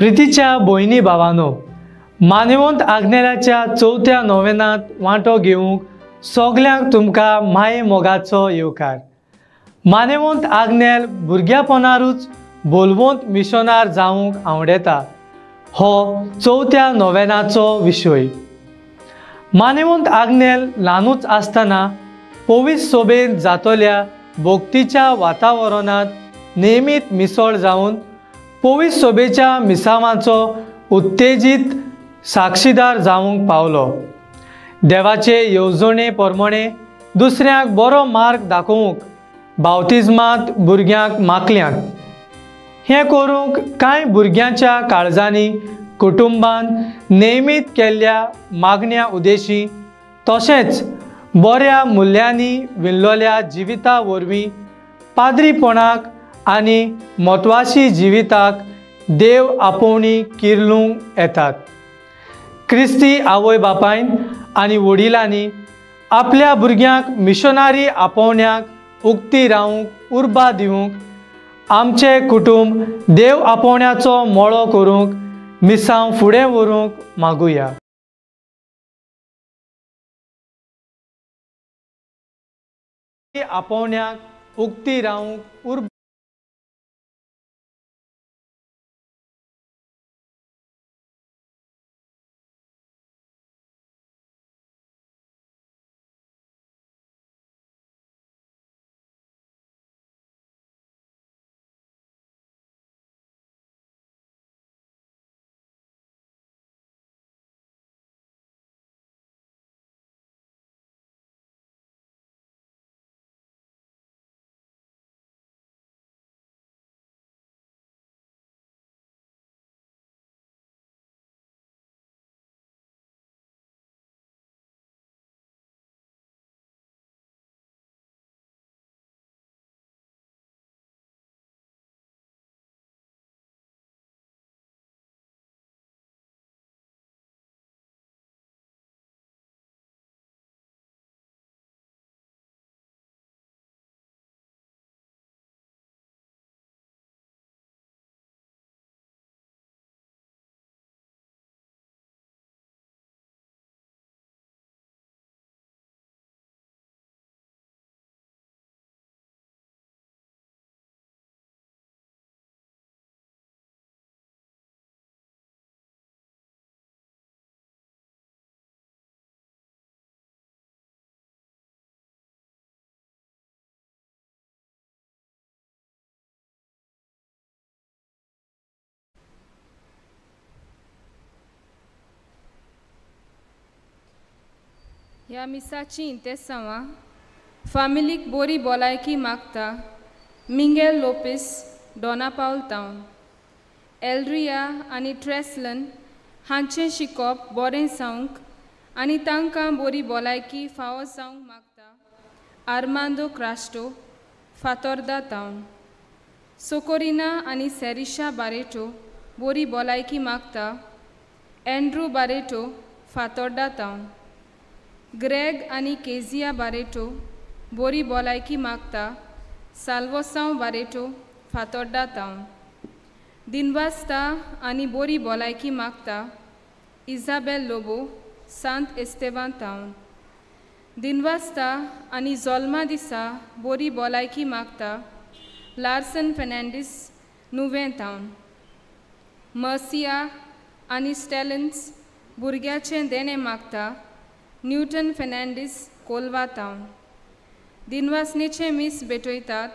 प्रितीच्या भयणी भावानो, मानवंत आग्नेलाच्या चवथ्या नोवेनांत वांटो घेवंक सगल्यांक तुमकां माये मोगाचो येवकार। मानवंत आग्नेल भुरग्यापणारूच बोलवंत मिशनार जावंक आवडेता हो चवथ्या नोवेनाचो विशय। मानवंत आग्नेल ल्हानूच आसतना पवित्र सोबेंत जातल्या भक्तीच्या वातावरणांत नेमीत मिसळ जावन पवित्र सोबेच्या मिसावांचो उत्तेजीत साक्षीदार जावंक पावलो। देवाचे येवजणे प्रमाणे दुसऱ्यांक बरो मार्ग दाखोवंक बावतिज्मांत भुरग्यांक मागल्यांत। हें करूंक कांय भुरग्यांच्या काळजांनी कुटुंबान नेमीत केल्ल्या मागण्या उद्देशी तशेंच बऱ्या मुल्यांनी विणलोल्या जिविता वरवीं पाद्रीपणाक आनी म्हत्वाशी जिविताक देव आपोवणी किर्लूंक येतात। क्रिस्ती आवय बापायन आनी वडिलांनी आपल्या भुरग्यांक मिशनारी आपोवण्याक उक्ती रावूंक उर्बा दिवंक आमचें कुटुंब देव आपोवण्याचो मळो करूंक मिसांव फुडें व्हरूंक मागुया। आपोवण्याक उक्ती रावूंक उर्बा ह्या मिसाची इंतेसांवां फामिलीक बोरी भलायकी मागता मिंगेल लोपेस डोना पावल तावन एल्ड्रिया आनी ट्रेसलन हांचें शिकोप बरें जावंक आनी तांकां बोरी भलायकी फावो जावंक मागता आर्मांदो क्रास्टो फातोर्दा तावन सोकोरिना आनी सेरिशा बारेटो बोरी भलायकी मागता एंड्रू बारेटो फातोर्डा तावन ग्रेग आनी केजिया बारेटो बोरी भलायकी मागता साल्वोसांव बारेटो फातोर्डा तावन दिनवास्ता आनी बोरी भलायकी मागता इजाबेल लोबो सांत एस्तेवान तावन दिनवास्ता आनी जोल्मा दिसा बोरी भलायकी मागता लार्सन फेर्नांडीस नुवें तावन मर्सिया आनी स्टॅलन्स भुरग्याचें देणें मागता न्यूटन फेर्नांडीस कोलवा तावन दिनवासनेचें मीस भेटयतात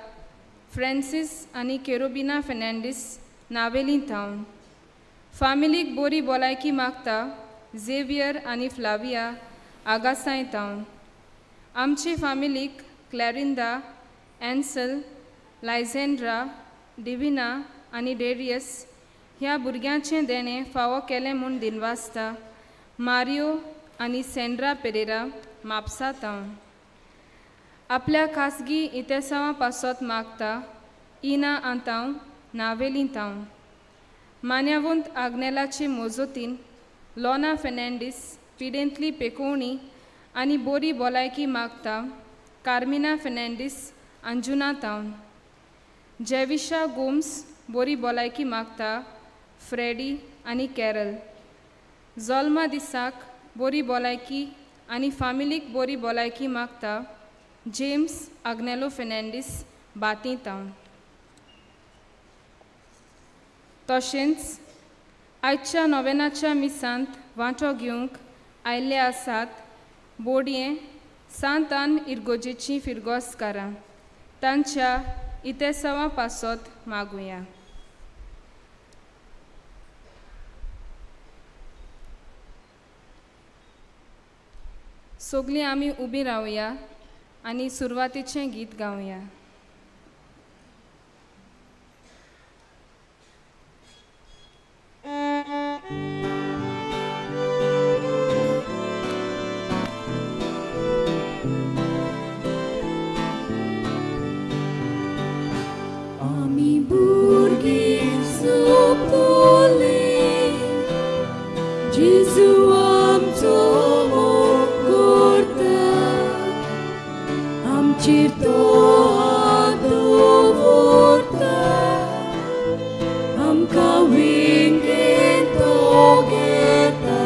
फ्रांसीस आनी केरोबिना फेर्नांडीस नावेली तावन फामिलीक बोरी भलायकी मागता झेवियर आनी फ्लाविया आगासाय तावन आमचे फामिलीक क्लॅरिंदा एन्सल लायझेंड्रा डिविना आनी डेरियस ह्या भुरग्यांचें देणें फावो केलें म्हूण दिनवासता मारियो आनी सेंड्रा पेरेरा म्हापसा तावन आपल्या खासगी इतेसांवां पासत मागता इना आंतांव नावेली तावन मान्यावंत आग्नेलाचे मोजोतीन लोना फेर्नांडीस पिडेंतली पेकोवणी आनी बोरी भलायकी मागता कार्मिना फेर्नांडीस अंजुना तावन जेविशा गोम्स बोरी भलायकी मागता फ्रेडी आनी कॅरल. जल्मा दिसाक बोरी भलायकी आनी फामिलीक बोरी भलायकी मागता जेम्स आग्नेलो फेर्नांडीस बाती तावन. तशेंच आयच्या नोवेनाच्या मिसांत वांटो घेवंक आयिल्ले आसात बोडये सांतान इर्गोजेची फिरगोसकारां, तांच्या इतेसांवा पासत मागुया. सगळीं आमी उबी रावया आनी सुरवातेचें गीत गावया. आमी भुरगीं सोंपतलीं, जेजू आमचो मोग करता, आमचेर तो हात दवरता, आमकां वेंगेंत तो घेता.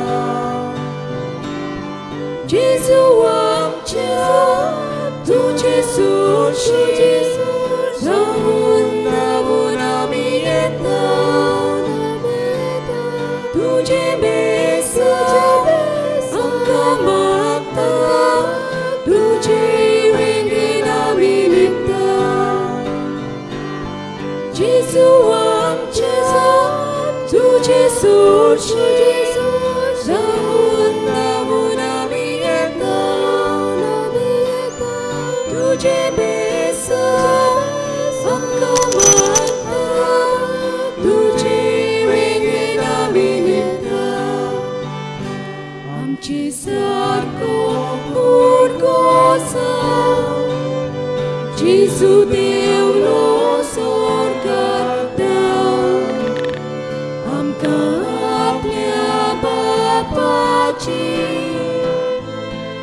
जेजू आमच्या तुजे सुरशी धांवून धांवून आमी येता, तुजें बेसांव आमकां मागता, तुजे वेंगेंत आमी लिपता. जेजू आमच्या तुजे सुरशी धांवून धांवून आमी येता, तुजें बेसांव आमकां मागता, तुजे वेंगेंत आमी लिपता. आमचे सारको कोण आसा, जेजू देवलो स्वर्गांत, आमकां आपल्या बापाची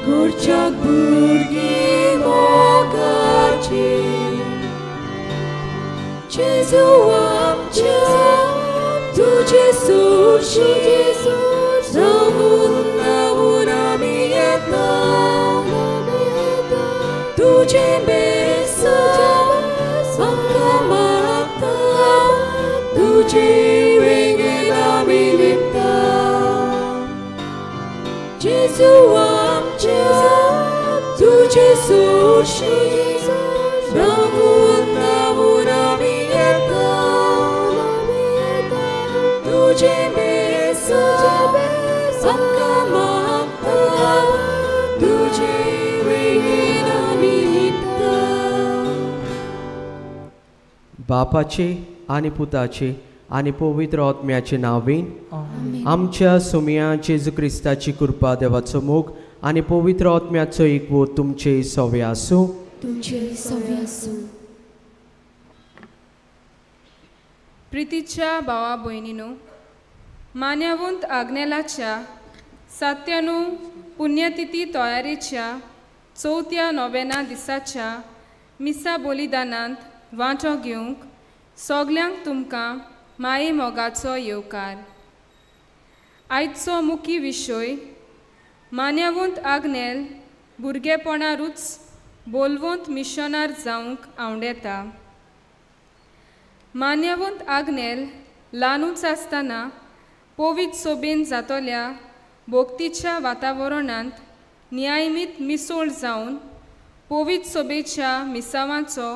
करच्याक भुरगीं मोगाची. जेजू आमच्या तुजे सुरशी धांवून धांवून आमी येता, तुजें बेसांव आमकां मागता, तुजे वेंगेंत आमी लिपता. जेजू आमच्या तुजे सुरशी धांवून धांवून आमी येता, तुजें बेसांव आमकां मागता, तुजे वेंगेंत आमी लिपता. बापाचे आनी पुताचे आनी पवित्र आत्म्याचे नांवेन आमच्या सुमया जेजू क्रिस्ताची कृपा, देवाचो मोग आनी पवित्र आत्म्याचो एकवो तुमचे सवे आसूं. तुमचे सवे आसूं. प्रितीच्या भावा भयणीनो, मान्यवंत आग्नेलाच्या सात्यानू पुण्यतिथी तयारेच्या चवथ्या नोवेना दिसाच्या मिसा बलिदानांत वांटो घेवंक सगल्यांक तुमकां माये मोगाचो येवकार. आयचो मुखी विशय मान्यवंत आग्नेल भुरगेपणारूच बोलवंत मिशनार जावंक आवडेता. मान्यवंत आग्नेल ल्हानूच आसतना पवित्र सोबेन जातल्या भक्तीच्या वातावरणांत नियमीत मिसोळ जावन पवित्र सोबेच्या मिसावांचो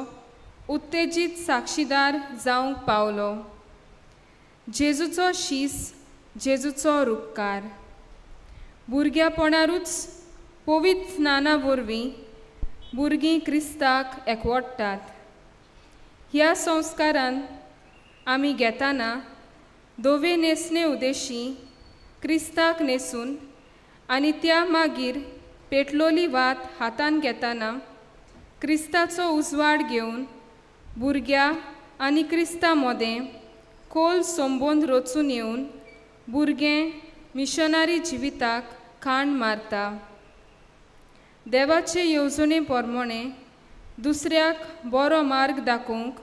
उत्तेजीत साक्षीदार जावंक पावलो. जेजूचो शीस, जेजूचो रुपकार. भुरग्यापणारूच पवित्र स्नाना वरवीं भुरगीं क्रिस्ताक एकवटतात. ह्या संस्कारान आमी घेताना धवे न्हेसणे उदेशी क्रिस्ताक न्हेसून आनी त्या मागीर पेटलोली वात हातान घेताना क्रिस्ताचो उजवाड घेवन भुरग्या आनी क्रिस्ता मदें खोल संबंद रचून येवन भुरगें मिशनरी जिविताक खाण मारता. देवाचे येवजणे प्रमाणे दुसऱ्याक बरो मार्ग दाखोवंक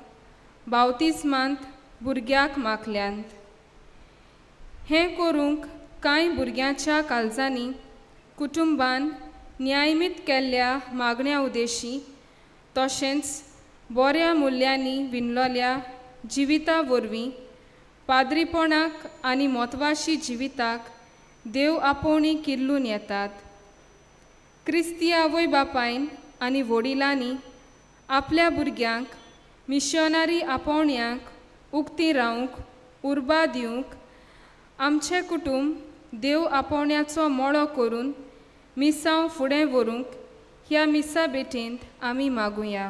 बावतिज्मांत भुरग्याक मागल्यांत. हें करूंक कांय भुरग्यांच्या काळजांनी कुटुंबान न्यायमीत केल्ल्या मागण्या उदेशी तशेंच बऱ्या मुल्यांनी विणलोल्या जिविता वरवीं पाद्रीपणाक आनी म्हत्वाशी जिविताक देव आपोवणी किल्लून येतात. क्रिस्ती आवय बापायन आनी वडिलांनी आपल्या भुरग्यांक मिशनरी आपोवण्यांक उक्ती रावंक उर्बा दिवंक आमचें कुटुंब देव आपोवण्याचो मळो करून मिसांव फुडें व्हरूंक ह्या मिसा भेटेंत आमी मागुया.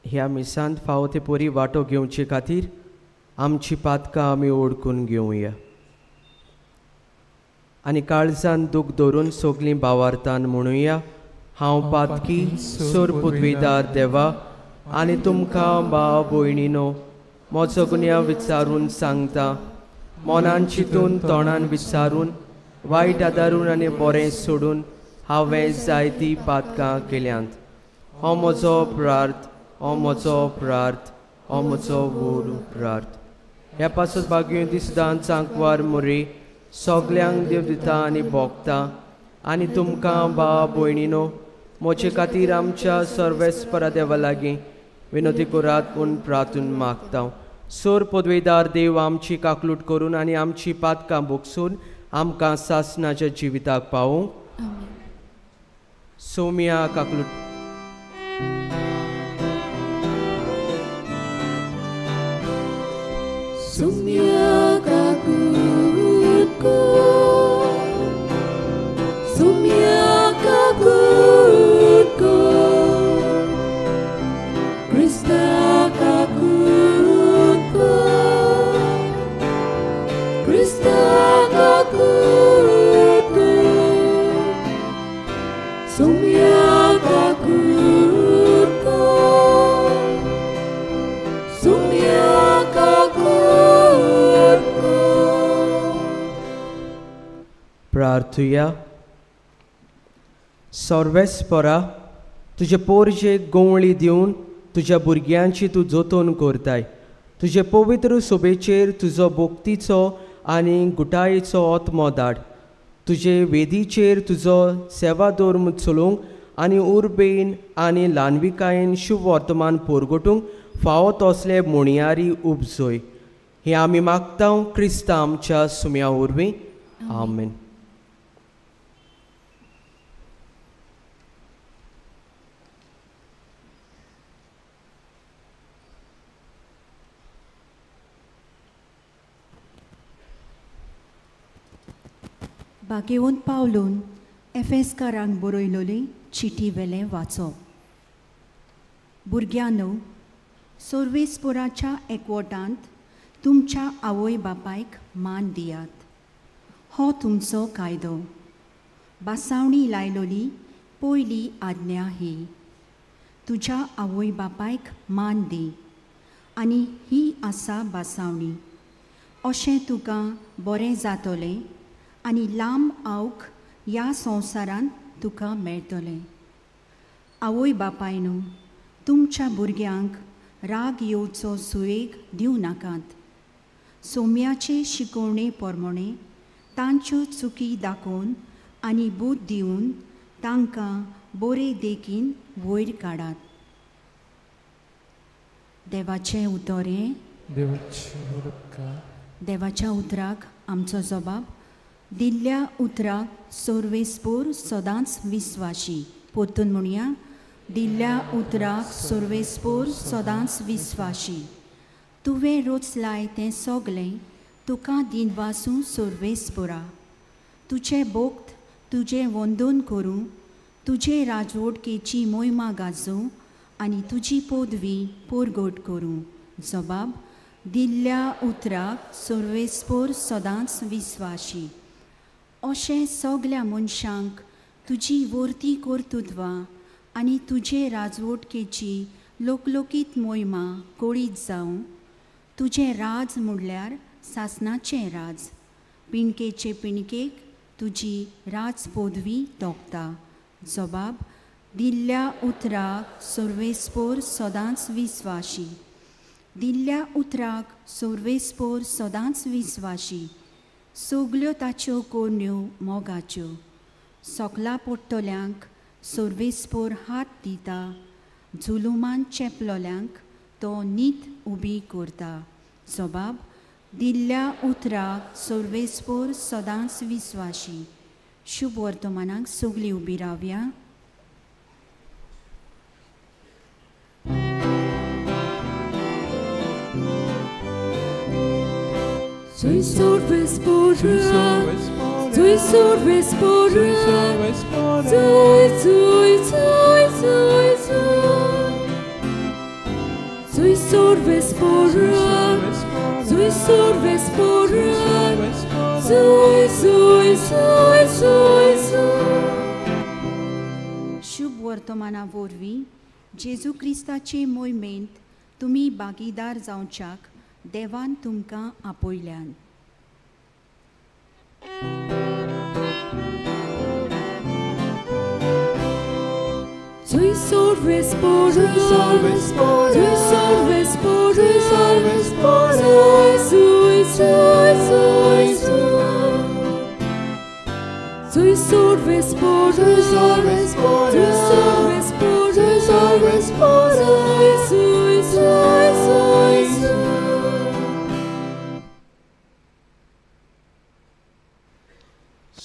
ह्या मिसांत फावो ते परी वांटो घेवचे खातीर आमची पातकां आमी ओडकून घेवया आनी काळजान दूख धरून सगळीं भावार्थान म्हणुया, हांव पातकी सोर पुदवीदार देवा आनी तुमकां भाव भयणीनो म्हजो गुन्यांव विचारून सांगता. मनान चिंतून तोंडान विचारून वायट आदारून आनी बरें सोडून हांवें जायतीं पातकां केल्यांत. हो म्हजो प्रार्थ, हो म्हजो प्रार्थ, हो म्हजो व्हड प्रार्थ. ह्या पासत भाग्यवंती सुदान सांकवार मुरी सगल्यांक देव दिता आनी भोगता आनी तुमकां भाव भयणीनो म्हजे खातीर आमच्या सर्वेस्परा देवा लागीं विनोदी करात म्हूण प्रार्थून मागता. सोर पदवेदार देव आमची काकलूट करून आनी आमची पातकां भोगसून आमकां सासणाच्या जिविताक पावूं. Saumya काकलूट. Sumya kakut ko, sumya kakut ko, Krista kakut ko, Krista kakut ko, sumya kakut ko, sumya kakut ko. प्रार्थुया. सर्वेस्परा तुजे पोरजेक गोवळी दिवन तुज्या भुरग्यांची तूं जतन करताय. तुजे पवित्र सोबेचेर तुजो भक्तीचो आनी गुटायेचो आत्मो धाड. तुजे वेदीचेर तुजो सेवा धर्म चलोवंक आनी उर्बेन आनी ल्हानविकायेन शुभ वर्तमान पोरगटूंक फावो तसले मुणयारी उपजय. हें आमी मागता क्रिस्ता आमच्या सुम्या वरवीं. आमेन. भाग्यवंत पावलून एफेसकारांक बरयलोली चिटी वेलें वाचप. भुरग्यांनो, सर्वेस्पोराच्या एकवटांत तुमच्या आवय बापायक मान दियात. हो तुमचो कायदो. बासावणी लायलोली पयली आज्ञा ही, तुज्या आवय बापायक मान दी आनी ही आसा बासावणी. अशें तुका बरें जातलें आनी लांब आवक ह्या संवसारांत तुका मेळटलें. आवय बापायनू, तुमच्या भुरग्यांक राग येवचो सुवेग दिवं नाकात. सोम्याचे शिकोवणे प्रमाणे तांच्यो चुकी दाखोवन आनी बूद दिवन तांकां बरे देखीन वयर काडात. देवाचें उतर हें. देवाच्या उतराक आमचो जबाब. दिल्ल्या उतराक सर्वेस्पोर सदांच विस्वाशी. परतून म्हणया, दिल्ल्या उतराक सर्वेस्पोर सदांच विस्वाशी. तुवें रोचलाय तें सगलें तुका दिनवासूं सर्वेस्पोरा. तुजें भोक्त तुजें वंदन करूं, तुजे राजवटकेची मोहिमा गाजोवं आनी तुजी पदवी परगट करूं. जबाब, दिल्ल्या उतराक सर्वेस्पोर सदांच विस्वाशी. अशें सगल्या मनशांक तुजी वर्ती कर्तृत्वां आनी तुजे राजवटकेची लोकलोकीत मोहिमा कळीत जावं. तुजें राज म्हणल्यार सासणाचें राज. पिणकेचे पिणकेक तुजी राज पदवी तोखता. जबाब, दिल्ल्या उतराक सर्वेस्पोर सदांच विस्वाशी. दिल्ल्या उतराक सोर्वेस्पोर सदांच विस्वाशी. सगल्यो ताच्यो कोरण्यो मोगाच्यो. सोकला पडटल्यांक सोर्वेस्पोर हात दिता. जुलुमान चेपलोल्यांक तो नीत उबी करता. जबाब दिल्ल्या उतराक सोर्वेस्पोर सदांच विस्वाशी. शुभ वर्तमानाक सगळीं उबी रावया. Sui sorvespora, sui sorvespora, sui sui sui sui sui. Sui sorvespora, sui sorvespora, sui sui sui sui sui. शुभ वर्तमाना वरवीं जेजू क्रिस्ताचे मोहिमेंत तुमी भागीदार जावच्याक देवान तुमकां आपयल्यान. Sui sorvespora, sui sorvespora, sui sui sui sui. Sui sorvespora, sui sorvespora, sui sui sui sui.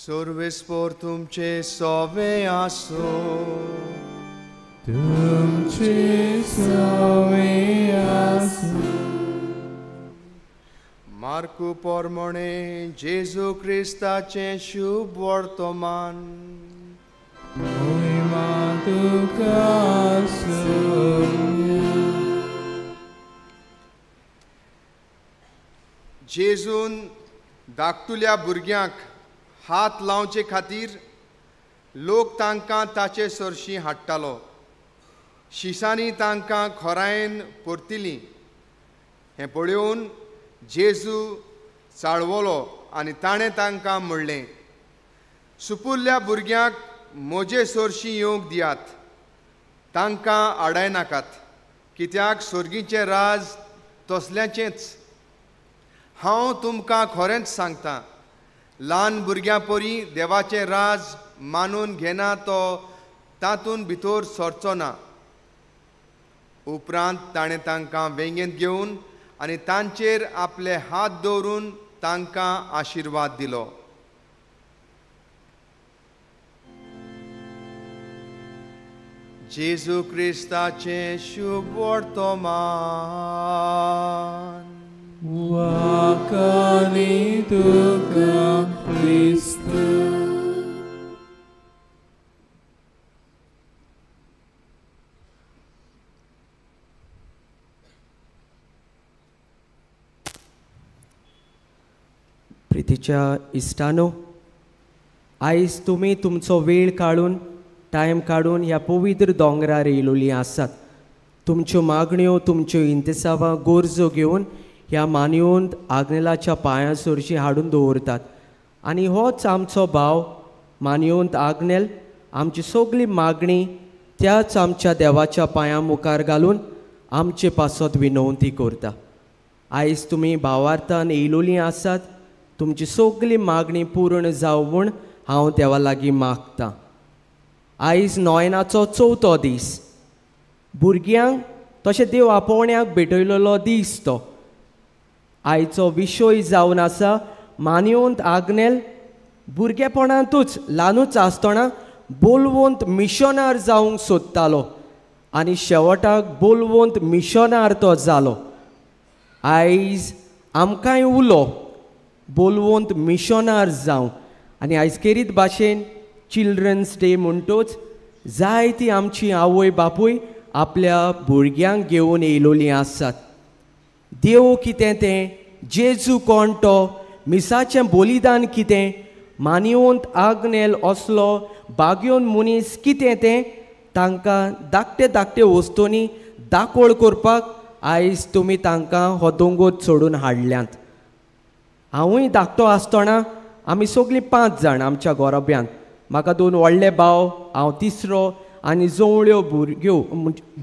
सोर्वेस्पोर तुमचे सोवे आसो. तुमचे सोवे आसो. मार्कू पोरमोणे जेजू क्रिस्ताचें शुभ वर्तमान. मोहिमा तुका सोम्या. जेजून धाकटुल्या भुरग्यांक हात लावचे खातीर लोक तांकां ताचे सरशीं हाडटालो. शिसांनी तांकां खोरायेन परतिलीं. हें पळोवन जेजू चाळवलो आनी ताणें तांकां म्हणलें, सुपुल्ल्या भुरग्यांक म्हजे सरशीं येवंक दियात, तांकां आडायनाकात, कित्याक सर्गीचें राज तसल्याचेंच. हांव तुमकां खरेंच सांगता, ल्हान भुरग्यां परी देवाचें राज मानून घेना तो तातूंत भितर सरचो ना. उपरांत ताणें तांकां वेंगेंत घेवन आनी तांचेर आपले हात दवरून तांकां आशिर्वाद दिलो. जेजू क्रिस्ताचें शुभ वर्तमान. वाकानी तुका क्रिस्त. प्रितीच्या इश्टानो, आयज तुमी तुमचो वेळ काडून टायम काडून ह्या पवित्र दोंगरार येयलोलीं आसात. तुमच्यो मागण्यो, तुमच्यो इंतेसावां, गरजो घेवन ह्या मानयोंत आग्नेलाच्या पांयां सरशी हाडून दवरतात. आनी होच आमचो भाव मानयोंत आग्नेल आमची सगळी मागणी त्याच आमच्या देवाच्या पांयां मुखार घालून आमचे पासत विनवती करता. आयज तुमी भावार्थान येयलोलीं आसात. तुमची सगळी मागणी पूर्ण जावं म्हूण हांव देवा लागीं मागतां. आयज नोयनाचो चवथो दीस. भुरग्यांक तशें देव आपोवण्याक भेटयलेलो दीस तो. आयचो विशय जावन आसा मानयोंत आग्नेल भुरगेपणांतूच ल्हानूच आसतना बोलवंत मिशनार जावंक सोदतालो आनी शेवटाक बोलवंत मिशनार तो जालो. आयज आमकांय उलो बोलवंत मिशनार जावं. आनी आयज केरीत भाशेन चिल्ड्रन्स डे म्हणटूच जायती आमची आवय बापूय आपल्या भुरग्यांक घेवन येयलोलीं आसात. देव कितें तें, जेजू कोण तो, मिसाचें बलिदान कितें, मानयोंत आग्नेल असलो बागयोन मनीस कितें तें तांकां धाकटे धाकटे वस्तूंनी दाकोळ करपाक आयज तुमी तांकां हो दोंगोर चडून हाडल्यात. हांवूय धाकटो आसतना आमी सगळीं 5 जाण आमच्या गोरब्यांत, म्हाका 2 व्हडले भाव, हांव तिसरो आनी जोवळ्यो भुरग्यो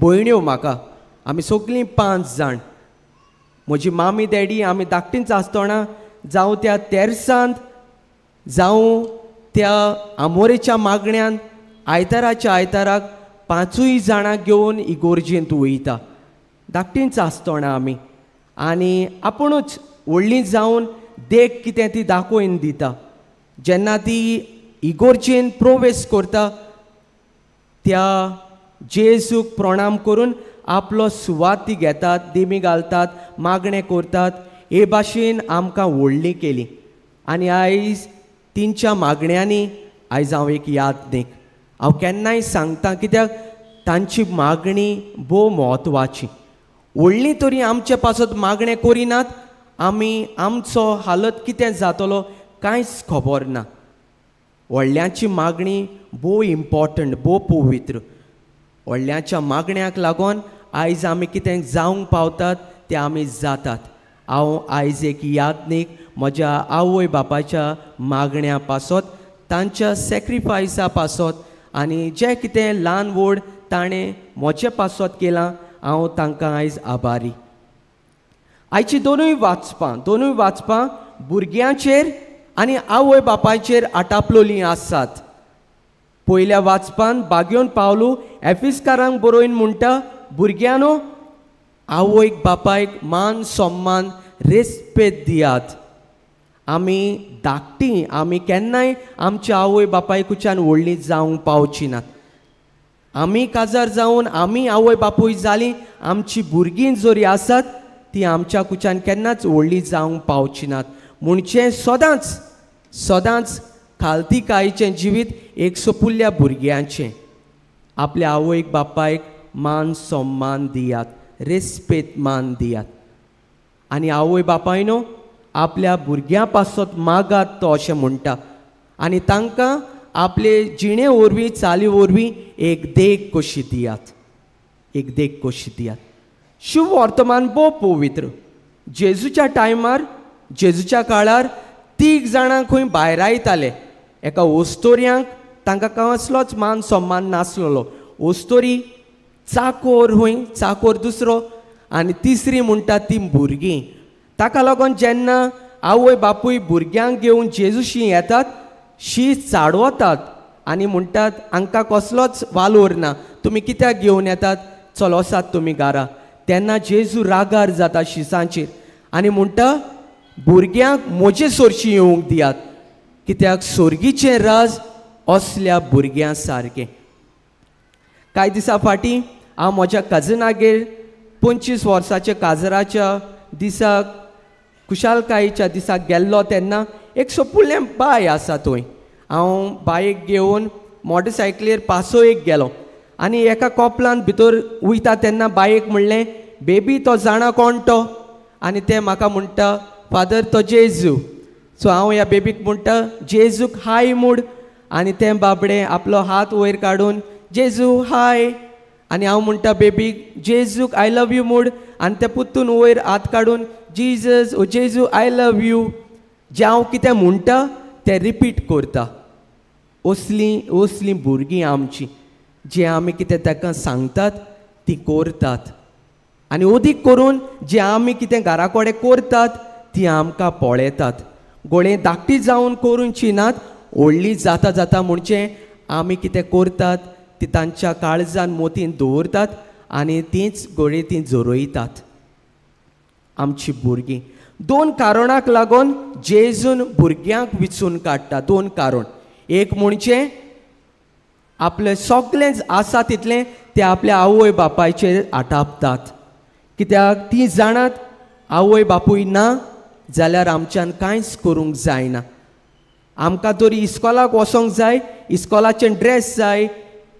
भयण्यो म्हाका, आमी सगळीं 5 जाण. म्हजी मामी डॅडी आमी धाकटींच आसतना जावं त्या तेर्सांत जावं त्या आमोरेच्या मागण्यान आयताराच्या आयताराक 5 जाणां घेवन इगोर्जेंत वयता. धाकटींच आसतना आमी आनी आपुणूच व्हडली जावन देख कितें ती दाखोवन दिता. जेन्ना ती इगोर्जेन प्रवेश करता त्या जेजूक प्रणाम करून आपलो सुवात ती घेतात, देमी घालतात, मागणें करतात. हे भाशेन आमकां व्हडली केली आनी आयज तिंच्या मागण्यांनी आयज हांव एक यादनीक हांव केन्नाय सांगता, कित्याक तांची मागणी भोव म्हत्वाची. व्हडली तरी आमचे पासत मागणें करिनात, आमी आमचो हालत कितें जातलो कांयच खबर ना. व्हडल्यांची मागणी भोव इम्पॉर्टंट, भोव पवित्र. व्हडल्यांच्या मागण्याक लागून आयज आमी कितें जावंक पावतात तें आमी जातात. हांव आयज एक यादनीक म्हज्या आवय बापायच्या मागण्या पासत, तांच्या सॅक्रिफायसा पासत आनी जें कितें ल्हान व्हड ताणें म्हजे पासत केलां हांव तांकां आयज आभारी. आयची दोनूय वाचपां भुरग्यांचेर आनी आवय बापायचेर आटापलोलीं आसात. पयल्या वाचपान बागयोन पावलू एफिस्कारांक बरोवन म्हणटा, भुरग्यांनो आवयक बापायक मान सन्मान रेस्पेद दियात. आमी धाकटीं, आमी केन्नाय आमच्या आवय बापायकुच्यान व्हडलीं जावंक पावची नात. आमी काजार जावन आमी आवय बापूय जालीं, आमची भुरगीं जरी आसात ती आमच्या कुच्यान केन्नाच व्हडलीं जावंक पावची नात. म्हणचे सदांच सदांच खालतीकायेचें जिवीत एक सोपुल्ल्या भुरग्यांचें. आपल्या आवयक बापायक मान सन्मान दियात, रेस्पेद मान दियात. आनी आवय बापायनो आपल्या भुरग्यां पासत मागात तो अशें म्हणटा आनी तांकां आपले जिणे वरवीं चाली वरवीं एक देख कशी दियात, एक देख कशी दियात. शुभ वर्तमान भोव पवित्र. जेजूच्या टायमार, जेजूच्या काळार 3 जाणां खंय भायरायताले. एका ओस्तोर्यांक तांकां कसलोच मान सन्मान नासलेलो. ओस्तोरी, चाकोर, खंय चाकोर दुसरो आनी तिसरी म्हणटा ती भुरगीं. ताका लागून जेन्ना आवय बापूय भुरग्यांक घेवन जेजूशी येतात, शी चाडवतात आनी म्हणटात हांकां कसलोच वालोर ना, तुमी कित्याक घेवन येतात, चल वचात तुमी घरा. तेन्ना जेजू रागार जाता शिसांचेर आनी म्हणटा भुरग्यांक म्हजे सोरशी येवंक दियात, कित्याक सोर्गीचें राज असल्या भुरग्यां सारकें. कांय दिसां फाटीं हांव म्हज्या कजनागेर 25 वर्साच्या काजराच्या दिसाक, खुशालकायेच्या दिसाक गेल्लो तेन्ना एक सोपुल्लें बाय आसा थंय. हांव बायक घेवन मोटरसायकलीर पासोयेक गेलो आनी एका कोपलान भितर वयता तेन्ना बायक म्हणलें, बेबी तो जाणा कोण तो? आनी तें म्हाका म्हणटा, फादर तो जेजू. सो हांव ह्या बेबीक म्हणटा जेजूक हाय म्हूण आनी तें बाबडें आपलो हात वयर काडून जेजू हाय. आनी हांव म्हणटा बेबीक जेजूक I love you म्हूण आनी तें पुत्तून वयर हात काडून जीजस ओ जेजू I love you. जें हांव कितें म्हणटा तें रिपीट करता. असलीं असलीं भुरगीं आमचीं, जें आमी कितें ताका सांगतात ती करतात आनी अदीक करून जें आमी कितें घरा कडेन करतात ती आमकां पळयतात. गोळे धाकटी जावन करूंची नात, व्हडली जाता जाता म्हणचे आमी कितें करतात ती तांच्या काळजान मोतीन दवरतात आनी तींच गोळे ती जोरयतात आमची भुरगीं. 2 कारणाक लागून जेजून भुरग्यांक विचून काडटा. 2 कारण. एक म्हणजे आपलें सगळेंच आसा तितलें ते आपल्या आवय बापायचेर आटापतात, कित्याक ती जाणात आवय बापूय ना जाल्यार आमच्यान कांयच करूंक जायना. आमकां तरी इस्कॉलाक वचोंक जाय, इस्कॉलाचें ड्रेस जाय,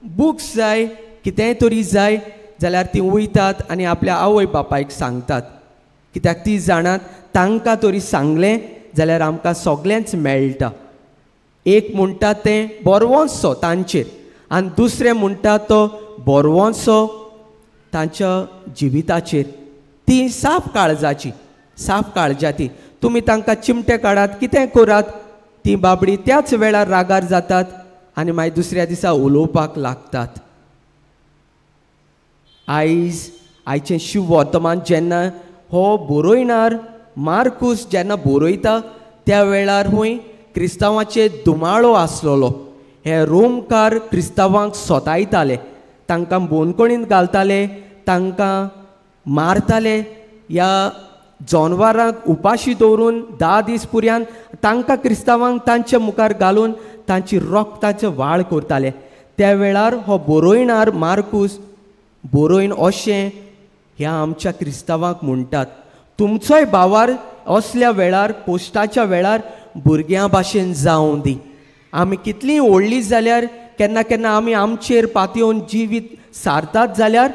बुक्स जाय, कितेंय तरी जाय जाल्यार तीं वयतात आनी आपल्या आवय बापायक सांगतात, कित्याक ती जाणात तांकां तरी सांगलें जाल्यार आमकां सगळेंच मेळटा. एक म्हणटा तें बरवंसो तांचेर आनी दुसरें म्हणटा तो बरवंसो तांच्या जिविताचेर. ती साफ काळजाची, साफ काळजाची. तुमी तांकां चिमटे काडात, कितें करात, ती बाबडी त्याच वेळार रागार जातात आनी मागीर दुसऱ्या दिसा उलोवपाक लागतात. आयज आयचें शिव वर्तमान जेन्ना हो बरोयणार मार्कूस जेन्ना बरयता त्या वेळार हुंय क्रिस्तांवाचेर धुमाळो आसलेलो. हे रोमकार क्रिस्तांवांक सोतायताले, तांकां बोनकोणींत घालताले, तांकां मारताले, ह्या जनवरांक उपाशी दवरून 10 दीस पुर्यान तांकां क्रिस्तांवांक तांच्या मुखार घालून तांची रोगताचे वाळ करताले. त्या वेळार हो बरोयणार मार्कूस बरोयन अशें ह्या आमच्या क्रिस्तांवांक म्हणटात, तुमचोय भावार असल्या वेळार कोश्टाच्या वेळार भुरग्यां भाशेन जावं दी. आमी कितलीं व्हडलीं जाल्यार केन्ना केन्ना आमी आमचेर पातयेवन जिवीत सारतात जाल्यार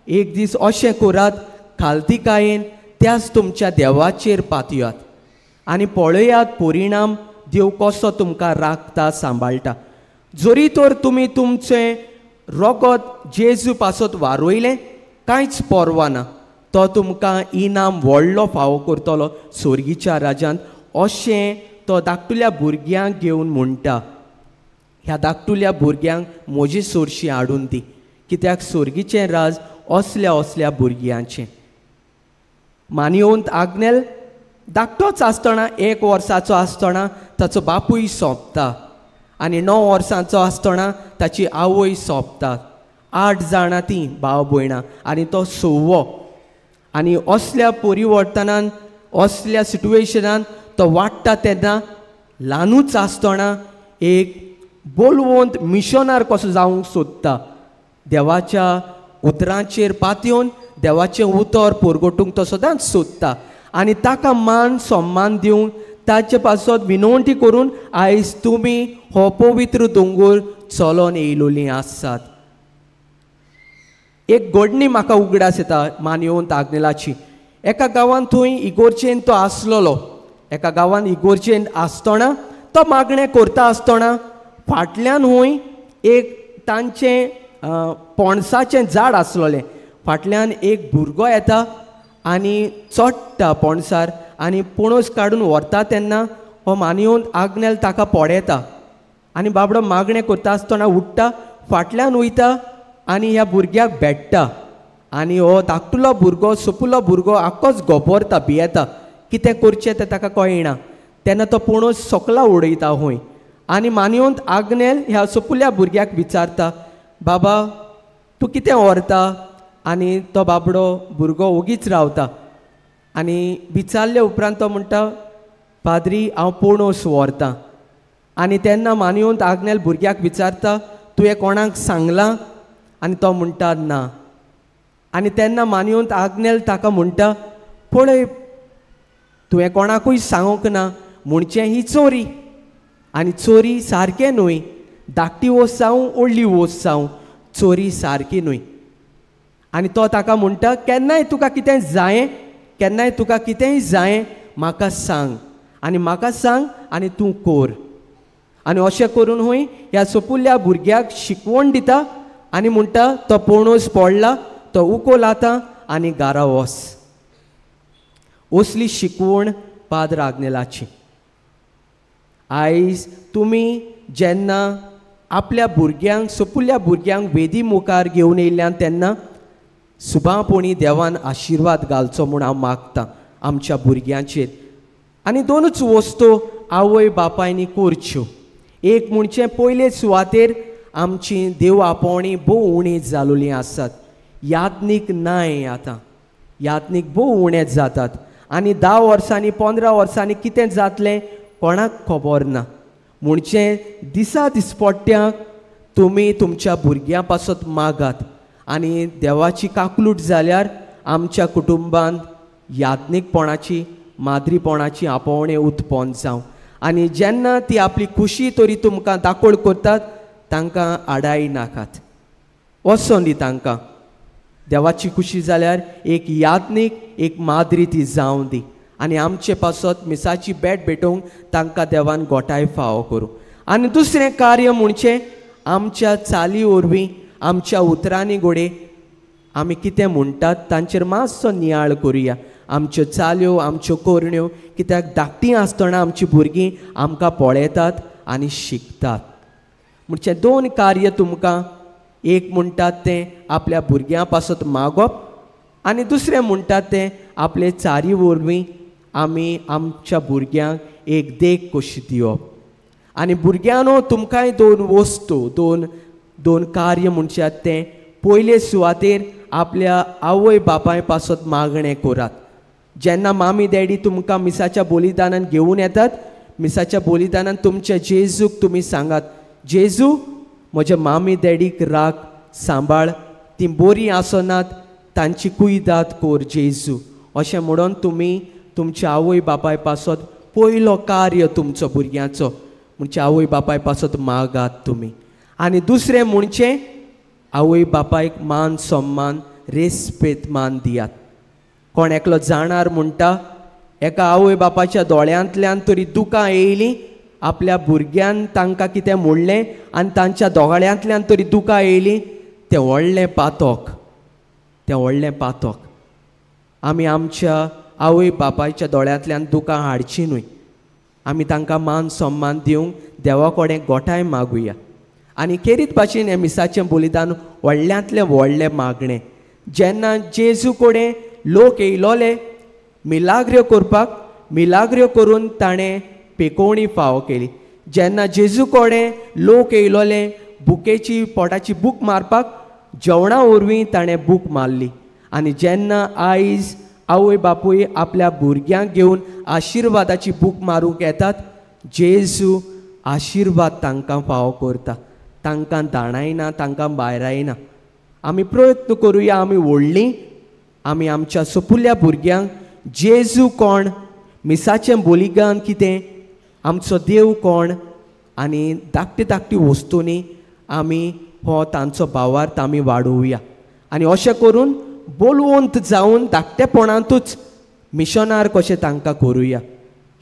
एक दीस अशें करात, खालतीकायेन त्याच तुमच्या देवाचेर पातयात आनी पळयात परिणाम देव कसो तुमकां राखता सांबाळटा. जरी तर तुमी तुमचें रोगत जेजू पासत वारयलें कांयच पर्वा ना, तो तुमकां इनाम व्हडलो फावो करतलो सोर्गीच्या राजांत, अशें तो धाकटुल्या भुरग्यांक घेवन म्हणटा. ह्या धाकटुल्या भुरग्यांक म्हजी सोरशी हाडून दी, कित्याक सोर्गीचें राज असल्या असल्या भुरग्यांचें. मानयोंत आग्नेल धाकटोच आसतना, 1 वर्साचो आसतना ताचो बापूय सोंपता आनी 9 वर्सांचो आसतना ताची आवय सोंपता. 8 जाणां तीं भाव भयणां आनी तो 6वो. आनी असल्या परिवर्तनान असल्या सिट्युएशनान तो वाडटा तेन्ना ल्हानूच आसतना एक बोलवंत मिशनार कसो जावंक सोदता, देवाच्या उतरांचेर पातयेवन देवाचें उतर परगटूंक तो सदांच सोदता आनी ताका मान सन्मान दिवंक ताचे पासत विनवणी करून आयज तुमी हो पवित्र दोंगोर चलोन येयलोलीं आसात. एक घडणी म्हाका उगडास येता मानयोंत आग्नेलाची. एका गांवांत थंय इगोर्जेन तो आसलेलो. एका गांवांत इगोर्जेन आसतना तो मागणें करता आसतना फाटल्यान हूंय एक तांचें पणसाचें झाड आसलेलें. फाटल्यान एक भुरगो येता आनी चडटा पणसार आनी पणस काडून व्हरता तेन्ना हो मानयोंत आग्नेल ताका पळयता आनी बाबडो मागणें करता आसतना उठ्ठा, फाटल्यान वयता आनी ह्या भुरग्याक भेट्टा आनी हो धाकटुलो भुरगो सोपुलो भुरगो आक्कोच गोबोरता, भियेता, कितें करचें तें ताका कळना. तेन्ना तो पणस सकला उडयता हूंय आनी मानयोंत आग्नेल ह्या सोपुल्या भुरग्याक विचारता, बाबा तूं कितें व्हरता? आनी तो बाबडो भुरगो ओगीच रावता आनी विचारले उपरांत तो म्हणटा, पाद्री हांव पणस व्हरतां. आनी तेन्ना मानयोंत आग्नेल भुरग्याक विचारता, तुवें कोणाक सांगलां? आनी तो म्हणटा ना. आनी तेन्ना मानयोंत आग्नेल ताका म्हणटा, पळय तुवें कोणाकूय सांगूंक ना म्हणचें ही चोरी, आनी चोरी सारकें न्हय, धाकटी वस्त जावं व्हडली वस्त जावं चोरी सारकी न्हय. आनी तो ताका म्हणटा, केन्नाय तुका कितें जायें, केन्नाय तुका कितेंय जायें म्हाका सांग, आनी म्हाका सांग आनी तूं कोर. आनी अशें करून हूंय ह्या सोपुल्ल्या भुरग्याक शिकवण दिता आनी म्हणटा, तो पणस पडला तो उकोल आतां आनी घरा वच. असली शिकवण पाद्र आग्नेलाची. आयज तुमी जेन्ना आपल्या भुरग्यांक सोपुल्ल्या भुरग्यांक वेदी मुखार घेवन येयल्यान तेन्ना सुबापोणी देवान आशिर्वाद घालचो म्हूण हांव मागतां आमच्या भुरग्यांचेर. आनी दोनूच वस्तू आवय बापायनी करच्यो. एक म्हणचे पयले सुवातेर आमची देव आपोवणी भोव उणी जालोलीं आसात, याज्ञीक नाय आतां, याज्ञीक भोव उणेच जातात आनी 10 वर्सांनी 15 वर्सांनी कितें जातलें कोणाक खबर ना. म्हणचे दिसा दिसपट्ट्यांक तुमी तुमच्या भुरग्यां पासत मागात आनी देवाची काकलूट जाल्यार आमच्या कुटुंबांत याज्ञीकपणाची माद्रीपणाची आपोवणें उत्पन्न जावं. आनी जेन्ना ती आपली खुशी तरी तुमकां दाखोळ करतात तांकां आडाय नाकात, वचोन दी तांकां. देवाची खुशी जाल्यार एक याज्ञीक एक माद्री ती जावं दी आनी आमचे पासत मिसाची भेट भेटोवंक तांकां देवान गोठाय फावो करूं. आनी दुसरें कार्य म्हणचें आमच्या चाली वरवीं आमच्या उतरांनी घोडे आमी कितें म्हणटात तांचेर मातसो नियाळ करुया. आमच्यो चाल्यो आमच्यो करण्यो, कित्याक धाकटीं आसतना आमची भुरगीं आमकां पळयतात आनी शिकतात. म्हणजे दोन कार्य तुमकां, एक म्हणटात तें आपल्या भुरग्यां पासत मागप आनी दुसरें म्हणटात तें आपले चारी वरवीं आमी आमच्या भुरग्यांक एक देख कशी दिवप. आनी भुरग्यांनो तुमकांय दोन वस्तू दोन कार्य म्हणच्यात तें पयले सुवातेर आपल्या आवय बापाय पासत मागणें करात. जेन्ना मामी डॅडी तुमकां मिसाच्या बलिदानान घेवन येतात, मिसाच्या बलिदानान तुमच्या जेजूक तुमी सांगात, जेजू म्हज्या मामी डॅडीक राख सांबाळ, ती बरीं आसनात तांची कुयदाद कोर जेजू, अशें म्हणून तुमी तुमच्या आवय बापाय पासत पयलो कार्य तुमचो भुरग्यांचो म्हणजे आवय बापाय पासत मागात तुमी. आनी दुसरें म्हणचें आवय बापायक मान सन्मान रेस्पेद मान दियात. कोण एकलो जाणार म्हणटा एका आवय बापाच्या दोळ्यांतल्यान तरी दुकां येयलीं, आपल्या भुरग्यान तांकां कितें म्हणलें आनी तांच्या दोळ्यांतल्यान तरी दुकां येयलीं, तें व्हडलें पातक, तें व्हडलें पातक. आमी आमच्या आवय बापायच्या दोळ्यांतल्यान दुकां हाडचीं न्हय, आमी तांकां मान सन्मान दिवंक देवा कडेन गोठाय मागुया. आनी खेरीत भाशेन हें मिसाचें बलिदान व्हडल्यांतलें व्हडलें मागणें. जेन्ना जेजू कडेन लोक येयलोले मिलाग्र्यो करपाक, मिलाग्र्यो करून ताणें पेकोवणी फावो केली. जेन्ना जेजू कडेन लोक येयलोले बुकेची पोटाची बूक मारपाक, जेवणा वरवीं ताणें बूक मारली. आनी जेन्ना आयज आवय बापूय आपल्या भुरग्यांक घेवन आशिर्वादाची बूक मारूंक येतात, जेजू आशिर्वाद तांकां फावो करता, तांकां दाणायना, तांकां भायरायना. आमी प्रयत्न करुया, आमी व्हडलीं आमी आमच्या सोपुल्ल्या भुरग्यांक जेजू कोण, मिसाचें बलिदान कितें, आमचो देव कोण, आनी धाकटी धाकटी वस्तूंनी आमी हो तांचो भावार्थ आमी वाडोवया. आनी अशें करून बोलवंत जावन धाकटेपणांतूच मिशनार कशें तांकां करुया.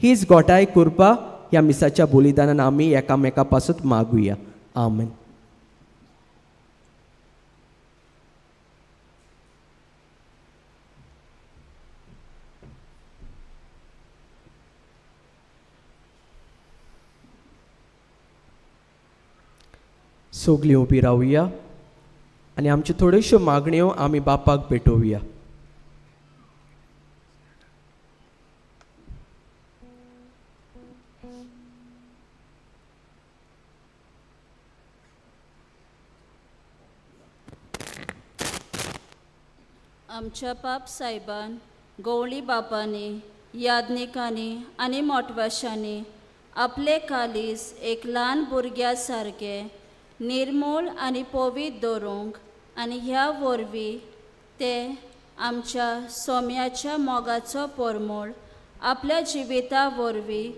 हीच गोठाय करपा ह्या मिसाच्या बलिदानान आमी एकामेका पासून मागुया. आमेन. सगलीं उबी रावया आनी आमच्यो थोड्योश्यो मागण्यो आमी बापाक भेटोवया. आमच्या पाप सायबान, गवळी बापांनी, याज्ञिकांनी आनी मोटवाशांनी आपले कालीस एक ल्हान भुरग्या सारकें निर्मूळ आनी पवित्र दवरूंक आनी ह्या वरवीं ते आमच्या सोम्याच्या मोगाचो परमळ आपल्या जिविता वरवीं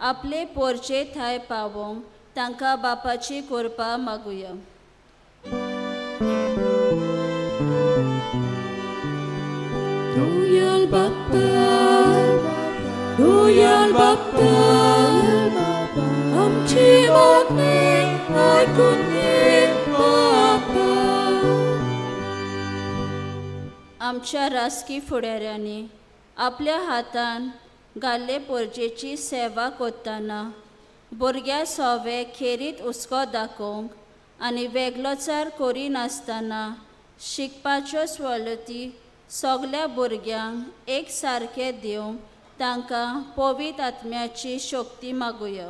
आपले पोरचे थाय पावोवंक तांकां बापाची कृपा मागुया. Royal Bapa, Royal Bapa, आमची मागणी आयकून घे बापा. आमच्या राजकी फुडाऱ्यांनी आपल्या हातान घाल्ले पोरजेची सेवा करतना भुरग्या सोवे खेरीत हुस्को दाखोवंक आनी वेगळोचार करिनासतना शिकपाच्यो सवलती सगल्या भुरग्यांक एक सारकें दिवंक तांकां पवित्र आत्म्याची शक्ती मागुया.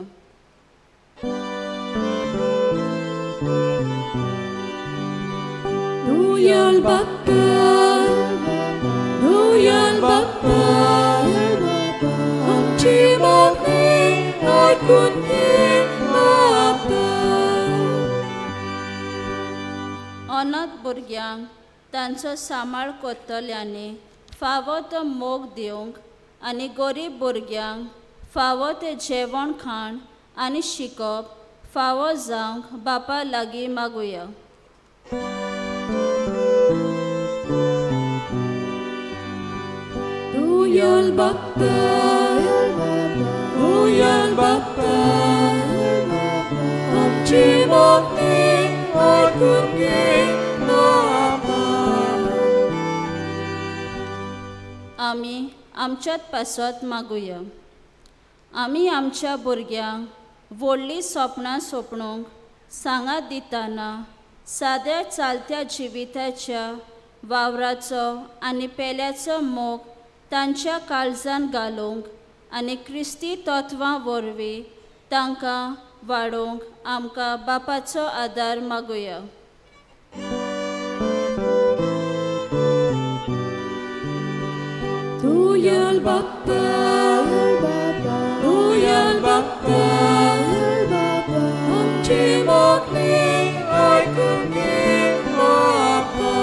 Royal Bapa, Royal Bapa, आमची मागणी आयकून घे बापा. अनाथ भुरग्यांक तांचो सांबाळ करतल्यांनी फावो तो मोग दिवंक आनी गरीब भुरग्यांक फावो तें जेवण खाण आनी शिकप फावो जावंक बापा लागीं मागुया. Royal Bapa, Royal Bapa, आमची मागणी आयकून घे बापा. आमी आमच्यात पासत मागुया. आमी आमच्या भुरग्यांक व्हडलीं सपनां सोपणूंक सांगात दितना साद्या चालत्या जिविताच्या वावराचो आनी पेल्याचो मोग तांच्या काळजान घालूंक आनी क्रिस्ती तत्वां वरवीं तांकां वाडोवंक आमकां बापाचो आदार मागुया. तुयल बाप्पा, तुयल बाप्पा, आमची मागणी आयकून घे बाप्पा.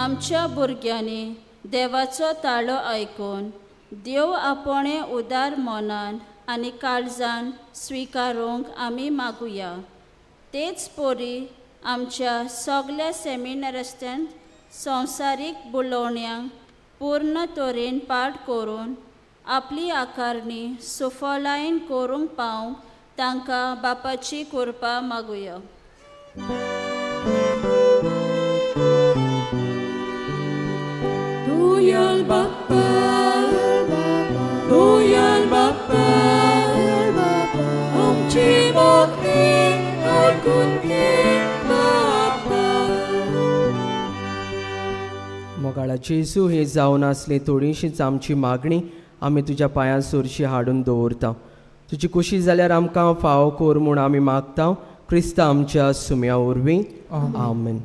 आमच्या भुरग्यांनी देवाचो ताळो आयकून देव आपणे उदार मनान आनी काळजान स्विकारूंक आमी मागुया. तेच परी आमच्या सगल्या सेमिनारिस्टांत संवसारीक बुलोवण्यांक पूर्ण तरेन पाठ करून आपली आकारणी सुफलायन करूंक पावंक तांकां बापाची कृपा मागुया. तुयल बाप्पा, तुयल बाप्पा, आमची मागणी आयकून घे बाप्पा. मोगाळा जेजू, हे जावन आसली थोडीशीच आमची मागणी आमी तुज्या पांयां सरशी हाडून दवरता. तुजी खुशी जाल्यार आमकां फावो कर म्हूण आमी मागता. क्रिस्ता आमच्या सुम्या वरवीं, आमेन.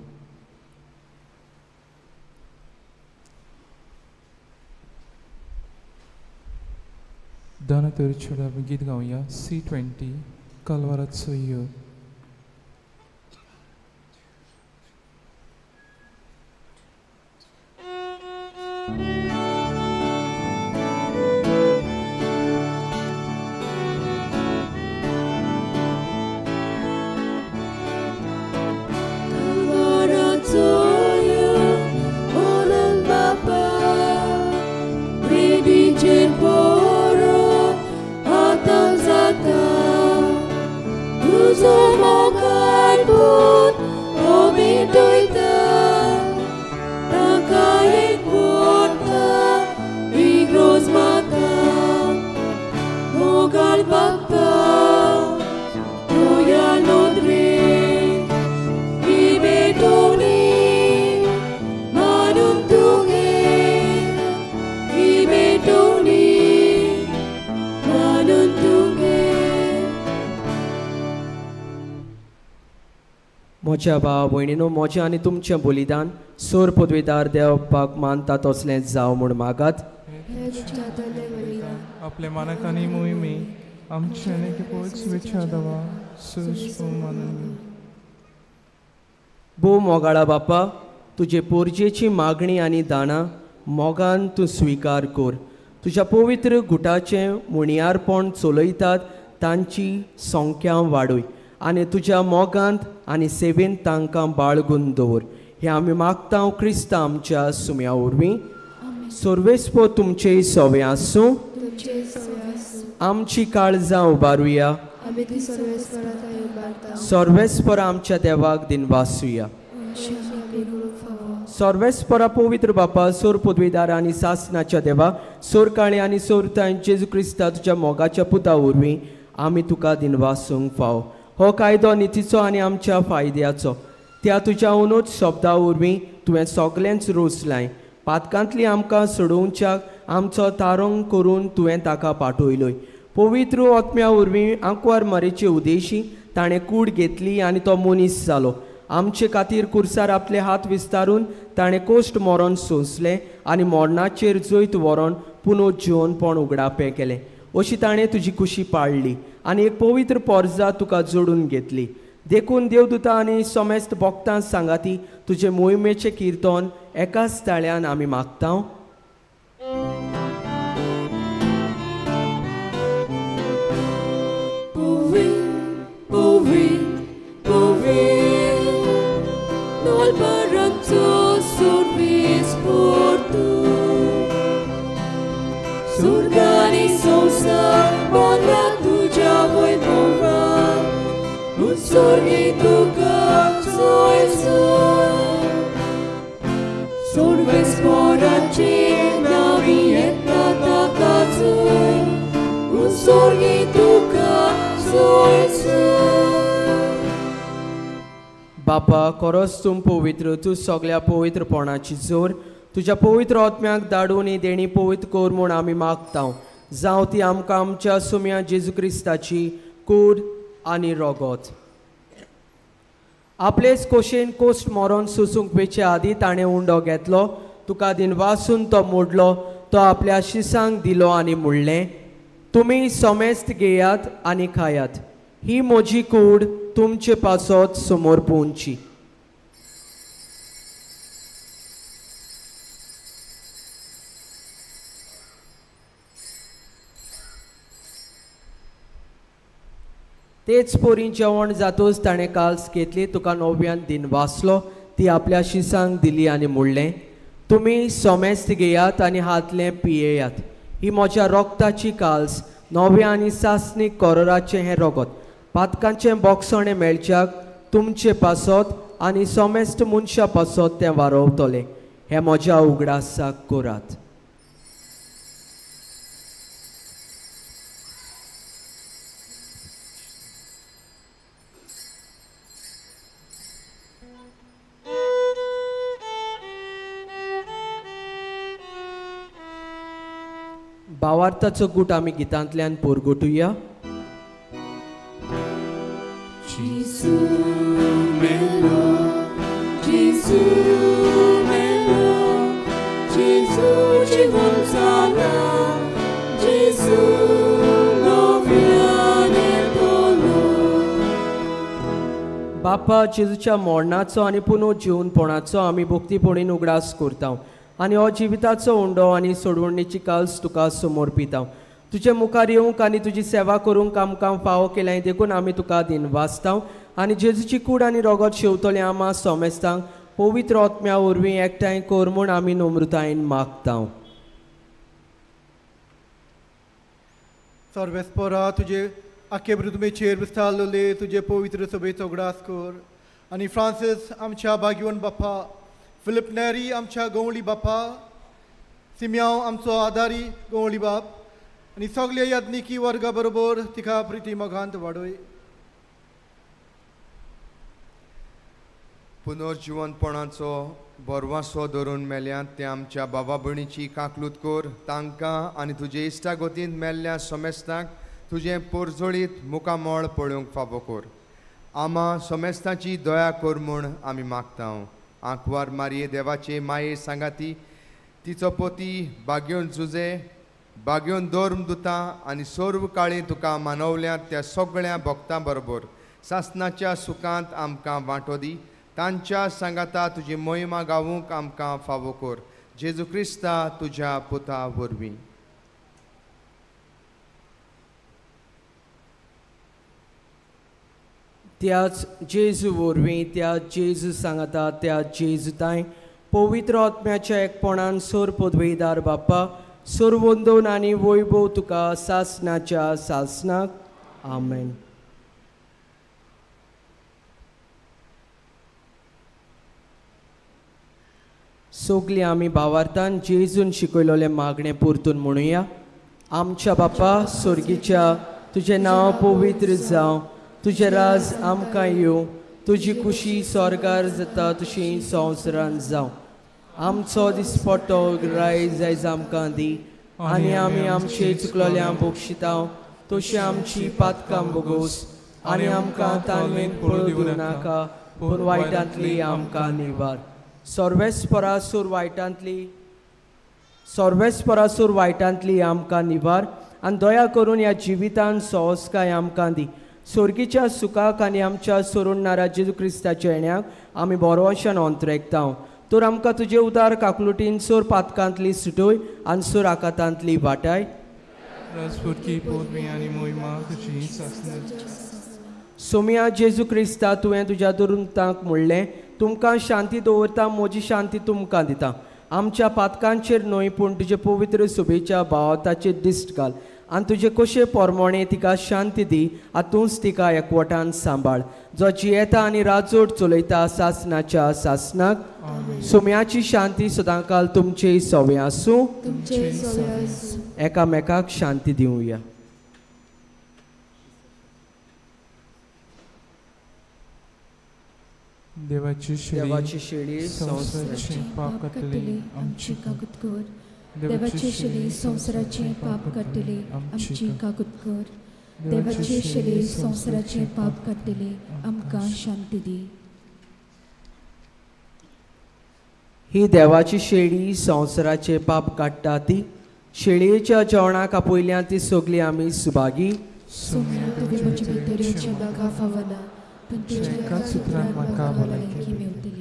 दाना तरी गीत गावया C20 कलवाराचो यो. म्हज्या भाव भयणीनो, म्हजें आनी तुमचें बलिदान सोर पदवीदार देवपाक मानता तसलें जावं म्हूण मागात. आपले मानक आनी मोहिमे आमचे भोव मोगाळा बापा, तुजे पोरजेची मागणी आनी दानां मोगान तूं स्विकार कर. तुज्या पवित्र गुटाचें मुणयारपण चलयतात तांची संख्या वाडय आनी तुज्या मोगांत आनी सेवेंत तांकां बाळगून दवर. हें आमी मागता क्रिस्ता आमच्या सुम्या वरवीं. सर्वेस्पो तुमचें सवें आसूं. आमची काळजां उबारुया. सर्वेस्पर आमच्या देवाक दिनवासुया. सर्वेस्परा पवित्र बापा, सोर पदवीदार आनी सासनाच्या देवा, सोर काळे आनी सोर तांय जेजू क्रिस्ता तुज्या मोगाच्या पुता वरवीं आमी तुका दिनवासूंक फाव. हो कायदो नितीचो आनी आमच्या फायद्याचो. त्या तुज्या उनूच शब्दा वरवीं तुवें सगळेंच रोसलाय. पातकांतली आमकां सोडोवच्याक आमचो तारंग करून तुवें ताका पाठयलोय. पवित्र आत्म्या वरवीं आंकवार मारेचे उदेशी ताणें कूड घेतली आनी तो मनीस जालो. आमचे खातीर कुर्सार आपले हात विस्तारून ताणें कोश्ट मरण सोंसलें आनी मरणाचेर जैत व्हरोन पुनः जिवनपण उगडापें केलें. अशी ताणें तुजी कुशी पाळ्ळी आनी एक पवित्र पोरजा तुका जोडून घेतली. देखून देवदूता आनी समेस्त भक्तां सांगाती तुजे मोहिमेचें किर्तन एकाच ताळ्यान आमी मागता. बापा खरोच तूं पवित्र, तूं सगळ्या पवित्रपणाची जोर, तुज्या पवित्र आत्म्याक धाडून ही देणी पवित्र कर म्हूण आमी मागता. जावं ती आमकां आमच्या सुम्या जेजू क्रिस्ताची कूड आनी रोगोत. आपलेच कोशेन कोश्ट मरोन सोसूंक वेचे आदीं ताणें उंडो घेतलो, तुका दिनवासून तो मोडलो, तो आपल्या शिसांक दिलो आनी म्हणलें, तुमी समेस्त घेयात आनी खायात, ही म्हजी कूड तुमचे पासत समोर पोवची. तेच पोरी जेवण जातूच ताणें काल्स घेतली, तुका नव्यान दिन वाचलो, ती आपल्या शिसांक दिली आनी म्हणलें, तुमी समेस्त घेयात आनी हातलें पियेयात, ही म्हज्या रोगताची काल्स, नव्या आनी सासणीक कोरोराचें हें रोगत, पातकांचें बोगसणें मेळच्याक तुमचे पासत आनी समेस्त मनशां पासत तें वारोवतलें. हें म्हज्या उगडासाक करात. भावार्थाचो गूट आमी गितांतल्यान पोरगोटुया. जेजू मेलो, जेजू मेलो, जेजू जिवन जाला, जेजू नव्यान येतलो. बापा, जेजूच्या मरणाचो आनी पुनर्जीवनपणाचो आमी भक्तीपणीन उगडास करता आनी हो जिविताचो उंडो आनी सोडवणीची काल्स तुका समोर पिता. तुजे मुखार येवंक आनी तुजी सेवा करूंक आमकां फावो केल्याय देखून आमी तुका दिन वाचता आनी जेजूची कूड आनी रोगत शेवतले आमा सोमेस्तांक पवित्र आत्म्या वरवीं एकठांय कर म्हूण आमी नम्रतायेन मागता. सर्वेस्पोरा, तुजे आखे पृथ्वीचेर विस्तारलेले तुजे पवित्र सभेचो उगडास कर आनी फ्रांसीस आमच्या भाग्यवन बापा, फिलिप नेरी आमच्या गवळी बापा, सिम्यांव आमचो आदारी गवळी बाप आनी सगळे याज्ञिकी वर्गा बरोबर तिका प्रिती मोगांत वाडय. पुनर्जिवनपणाचो बरवासो धरून मेल्यात ते आमच्या बाबा भयणीची काकलूत कर, तांकां आनी तुजे इश्टागतींत मेल्ल्या समेस्तांक तुजें पोरजोळीत मुखामळ पळोवंक फावो कर. आमा समेस्तांची दया कर म्हूण आमी मागता. आंकवार मारये देवाचे माये सांगाती तिचो पोती बागेवन जुजे बागेवन धर्म दुता आनी सर्व काळी तुका मानवल्यात त्या सगळ्या भक्तां बरोबर सासनाच्या सुखांत आमकां वांटो दी. तांच्या सांगाता तुजी मोहिमा गावूंक आमकां फावो कर. जेजू क्रिस्ता तुज्या पुता वरवीं. त्याच जेजू वरवीं, त्या जेजू सांगाता, त्या जेजू तांय पवित्र आत्म्याच्या एकपणान सोर पदवेदार बाप्पा, सोर वंदोवन आनी वैभव तुका सासनाच्या सासनाक. आमेन. सगळीं आमी भावार्थान जेजून शिकयलेलें मागणें परतून म्हणुया. आमच्या बापा स्वर्गीच्या, तुजें नांव पवित्र जावं, तुजें राज आमकां येवं, तुजी खुशी स्वर्गार जाता तशी संवसारांत जावं. आमचो दिसपट्टो रायज आयज आमकां दी आनी आमी आमचे चुकलोल्यांक बक्षिता तशी आमची पातकां बोगोस आनी आमकां ताणें पळोवंक दिवं नाका, पूण वायटांतली आमकां निवार. सर्वेस्परासूर वायटांतली आमकां निवार आनी दया करून ह्या जिवितान सहजकाय आमकां दी. स्वर्गीच्या सुखाक आनी आमच्या सोडणारा जेजू क्रिस्ताच्या येण्याक आमी बरोवशान अंतरेकता. तर आमकां तुजे उदार काकलुटीन सोर पातकांतली सुटोय आनी सोर आकातांतली वाटाय. सोम्या जेजू क्रिस्ता, तुवें तुज्या दुरुंतांक म्हणलें, तुमकां शांती दवरता, म्हजी शांती तुमकां दिता. आमच्या पातकांचेर न्हय पूण तुजे पवित्र सुबेच्या भावाताचेर दिश्ट घाल आनी तुजे कशे पोरमोणे तिका शांती दी. आतूंच तिका एकवटान सांबाळ, जो जियेता आनी राजोट चलयता सासनाच्या सासनाक. सुम्याची शांती सदांकाल तुमचे सवे आसूं. एकामेकाक शांती दिवया. देवाची देवाची शेळी संवसाराचें पाप काडटली आमची काकूत कर. देवाची शेळी संवसाराचें पाप काडटली आमची काकूत कर. देवाची शेळी संवसाराचें पाप काडटली आमकां शांती दी. ही देवाची शेळी संवसाराचें पाप काडटा ती शेळयेच्या जेवणाक आपयल्या ती सगळी आमी सुभागी. सोम्या तुवें म्हजे भितर येवचें म्हाका फावना, पूण तुज्या एकाच उतरान म्हाका भलायकी मेवतली.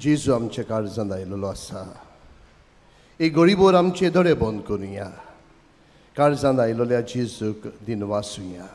जेजू आमच्या काळजांत आयलेलो आसा. एक गरीबोर आमचे दोळे बंद करुया, काळजांत आयलेल्या जेजूक दिनवासुया.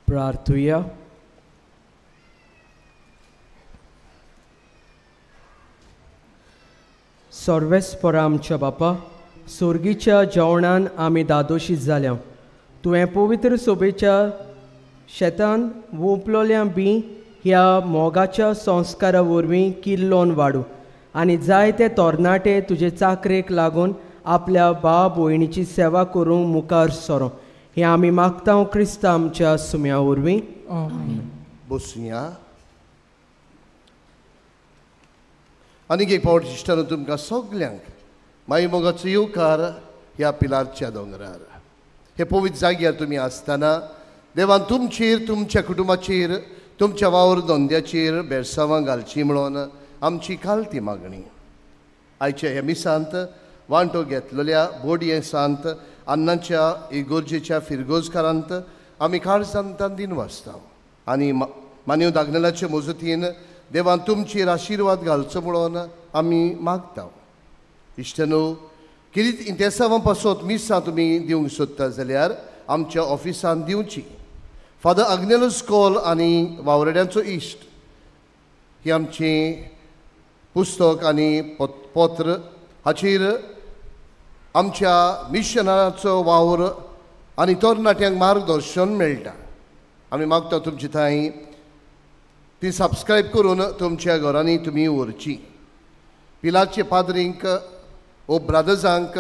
प्रार्थुया. सर्वेस्परा आमच्या बापा, सोर्गीच्या जेवणान आमी दादोशी जाल्या. तुवें पवित्र सोबेच्या शेतान वोंपलोल्या बी ह्या मोगाच्या संस्कारा वरवीं किल्लोन वाडूं आनी जायते तरणाटे तुजे चाकरेक लागून आपल्या भाव भयणीची सेवा करूंक मुखार सरो, हें आमी मागता क्रिस्ता आमच्या सुम्या वरवीं. बसुया. आनीक एक फावट इश्टानो तुमकां सगल्यांक माई मोगाचो येवकार ह्या पिलारच्या दोंगरार. हे पवित्र जाग्यार तुमी आसतना देवान तुमचेर, तुमच्या कुटुंबाचेर, तुमच्या वावर धंद्याचेर बेरसांवां घालची म्हणून आमची खालती मागणी. आयच्या ह्या मिसांत वांटो घेतलेल्या बोडयेसांत अन्नाच्या इगोर्जेच्या फिरगोजकारांत आमी काळजांतान दिनवासता आनी मान्यव दागनेलाचे मजतीन देवान तुमचेर आशिर्वाद घालचो म्हणून आमी मागता. इश्टनो, कितें इंतेसांवां पासत मिसां तुमी दिवंक सोदता जाल्यार आमच्या ऑफिसान दिवची. फादर आग्नेलस कोल आनी वावरड्यांचो इश्ट ही आमची पुस्तक आनी पत्र हाचेर आमच्या मिशनाचो वावर आनी तरणाट्यांक मार्गदर्शन मेळटा. आमी मागता तुमचे थंय ती सबस्क्रायब करून तुमच्या घरांनी तुमी व्हरची. पिलाचे पाद्रींक ओ ब्रादर्सांक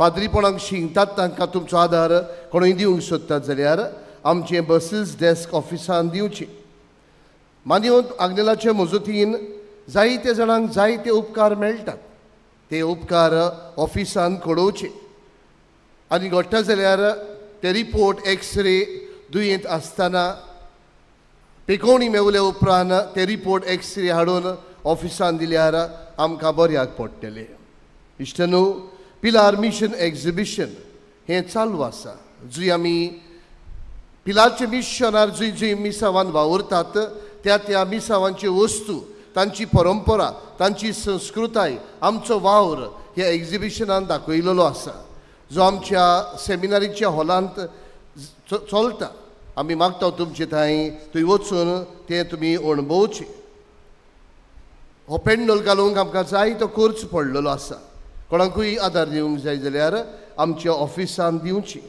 पाद्रीपणाक शिंकतात तांकां तुमचो आदार कोणूय दिवंक सोदतात जाल्यार आमचें बसीस डेस्क ऑफिसान दिवची. मान्यवंत आग्नेलाचे मजतीन जायते जाणांक जायते उपकार मेळटात, ते उपकार ऑफिसान कळोवचे आनी घडटा जाल्यार ते रिपोर्ट एक्सरे दुयेंत आसतना पिकोवणी मेवल्या उपरांत ते रिपोर्ट एक्सरे हाडून ऑफिसान दिल्यार आमकां बऱ्याक पडटलें. इश्टनू, पिलार मिशन एक्झिबिशन हें चालू आसा. जंय आमी पिलारचे मिशनार जंय जंय मिसांवान वावुरतात त्या त्या मिसावांच्यो वस्तू, तांची परंपरा, तांची संस्कृताय, आमचो वावर ह्या एक्झिबिशनान दाखयलेलो आसा, जो आमच्या सेमिनारीच्या हॉलांत चलता. आमी मागता तुमचे थंय थंय वचून तें तुमी अणभवचें. हो पेंडोल घालूंक आमकां जाय तो खर्च पडलेलो आसा. कोणाकूय आदार दिवंक जाय जाल्यार आमच्या ऑफिसान दिवची.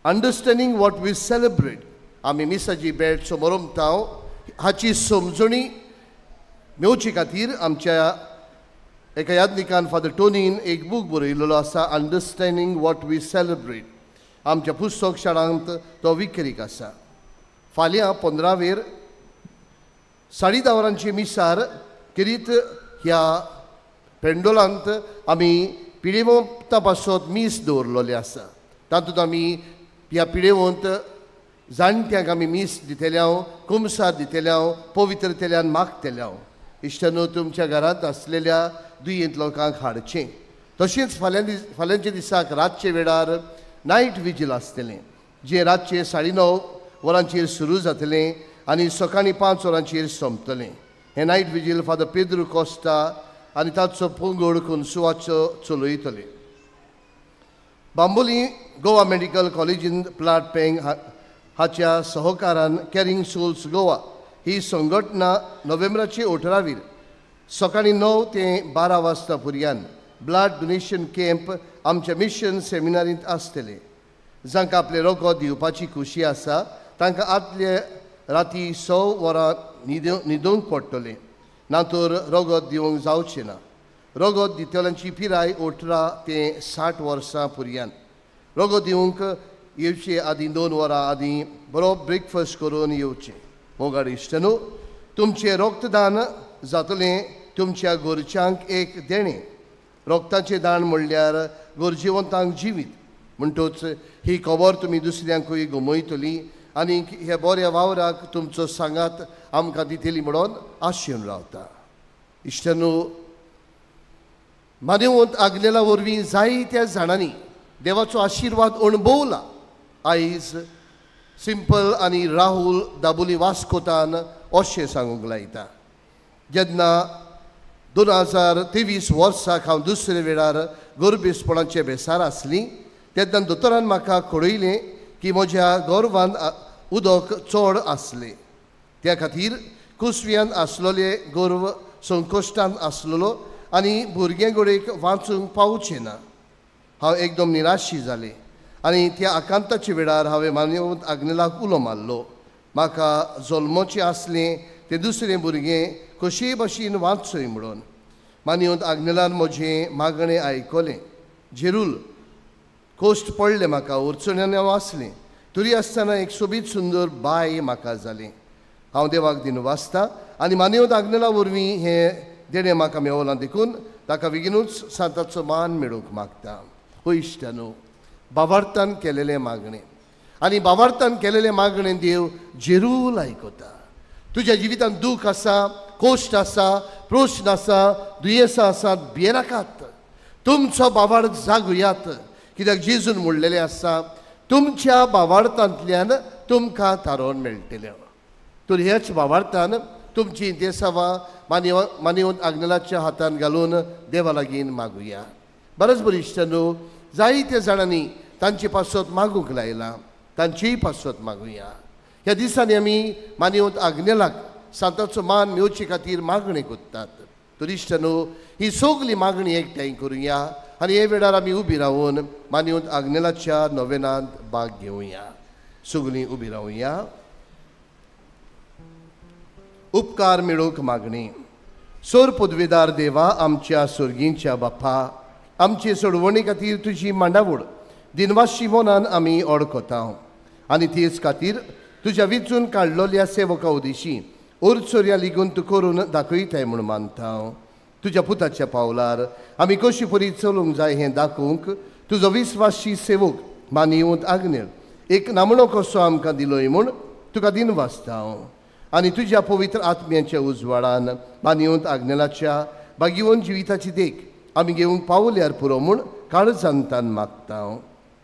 अंडरस्टँडींग what we celebrate, आमी मिसाची भेट समोरमता हाची समजणी मेवचे खातीर आमच्या एका यादनिकान फादर टोनीन एक बूक बरयलेलो आसा, अंडरस्टँडींग what we celebrate. आमच्या पुस्तक शाळांत तो विक्रीक आसा. फाल्यां 15वेर 10:30 वरांचे मिसार किरीत ह्या पेंडोलांत आमी पिडेवंता पासत मीस दवरलेलें आसा. तातूंत आमी ह्या पिडेवंत जाणट्यांक आमी मीस दितले, कुमसार दितले, पवित्र तेल्यान मागतले. इश्टानो, तुमच्या घरांत आसलेल्या दुयेंत लोकांक हाडचें. तशेंच फाल्यांच्या दिसाक रातचे वेळार नायट विजील आसतलें, जें रातचें 9:30 वरांचेर सुरू जातलें आनी सकाळीं 5 वरांचेर सोंपतलें. हें night vigil father Pedro Costa आनी ताचो पंगड कोन्सुवाचो चलयतले. बांबोली गोवा मेडिकल कॉलेजींत प्लाट पेंग हाच्या सहकारान कॅरिंग सोल्स गोवा ही संघटना नोव्हेंबराचे 18वीर सकाळीं 9 ते 12 वाजता पर्यंत ब्लड डोनेशन कॅम्प आमच्या मिशन सेमिनारींत आसतले. जांकां आपलें रोगत दिवपाची खुशी आसा तांकां आदले राती 100 वरां न्हिदोवंक पडटलें, ना तर रोगत दिवंक जावचें ना. रोगत दितल्यांची पिराय 18 ते 60 वर्सां पर्यंत. रोगत दिवंक येवचे आदीं 2 वरां आदीं बरो ब्रेकफास्ट करून येवचें. मोगाळ इश्टानो, तुमचें रक्तदान जातलें तुमच्या गोरच्यांक एक देणें. रोगताचें दान म्हणल्यार गरजेवंतांक जिवीत. म्हणटूच ही खबर तुमी दुसऱ्यांकूय गमयतली आनी ह्या बऱ्या वावराक तुमचो सांगात आमकां दितली म्हणून आशेवन रावता. इश्टांनो, मानेवंत आग्नेला वरवीं जायत्या जाणांनी देवाचो आशिर्वाद अणभवला. आयज सिंपल आनी राहुल दाबोली वास्कोतान अशें सांगूंक लायता. जेन्ना 2023 वर्साक हांव दुसरे वेळार गोरबेसपणाचे बेसार आसली तेन्ना दोतोरान म्हाका कळयलें की म्हज्या गर्वान उदक चड आसलें. त्या खातीर कुसव्यान आसलेले गर्व संकश्टान आसलेलो आनी भुरगें गोडेक वाचूंक पावचें ना. हांव एकदम निराशी जालें आनी त्या आकांताच्या वेळार हांवें मानवंत आग्नेलाक उलो मारलो. म्हाका जल्मचें आसलें तें दुसरें भुरगें कशेय भशेन वाचय म्हणून. मानवंत आग्नेलान म्हजें मागणें आयकलें. जेरूल कश्ट पडले म्हाका, अडचण्यांनी हांव आसलें तरी आसतना एक सोबीत सुंदर बाय म्हाका जालें. हांव देवाक दिन वाचता आनी मानवंत आग्नेला वरवीं हें देणें म्हाका मेवलां देखून ताका बेगीनूच सांताचो मान मेळूंक मागता. हो इश्टानो, बावार्थान केलेलें मागणें आनी बावार्थान केलेलें मागणें देव जेरूल आयकता. तुज्या जिवितांत दूख आसा, कश्ट आसा, प्रश्न आसा, दुयेंसां आसात, भियेनाकात. तुमचो बावार्थ जागुयात, कित्याक जेजून म्हणलेलें आसा तुमच्या बावार्थांतल्यान तुमकां थारोवन मेळटलें. तर ह्याच बावार्थान तुमची देसावां मानवंत आग्नेलाच्या हातान घालून देवा लागीं मागुया. बरेच बरी इश्टांनो, जायत्या जाणांनी तांचे पासत मागूंक लायलां, तांचेय पासत मागुया. ह्या दिसांनी आमी मानवंत आग्नेलाक सांताचो मान मेळचे खातीर मागणी करतात. तर इश्टांनो, ही सगली मागणी एकठांय करुया आनी हे वेळार आमी उबी रावन मानवंत आग्नेलाच्या नोवेनांत भाग घेवया. सगलीं उबी रावया. उपकार मेळोवंक मागणी. सोर पदवेदार देवा, आमच्या सोर्गींच्या बापा, आमचे सोडवणे खातीर तुजी मांडावळ दिनवाशी मनान आमी ओळखता आनी तेच खातीर तुज्या विचून काडलेल्या सेवका उदेशी ओरचोर्या लिगून तूं करून दाखयताय म्हूण मानता. तुज्या पुताच्या पावलार आमी कशी परी चलूंक जाय हें दाखोवंक तुजो विस्वासी सेवक मानवंत आग्नेल एक नामणो कसो आमकां दिलोय म्हूण तुका दिनवासता. आनी तुज्या पवित्र आत्म्याच्या उजवाडान मानवंत आग्नेलाच्या भाग्यवंत जिविताची देख आमी घेवंक पावल्यार पुरो म्हूण काळजांतान मागता.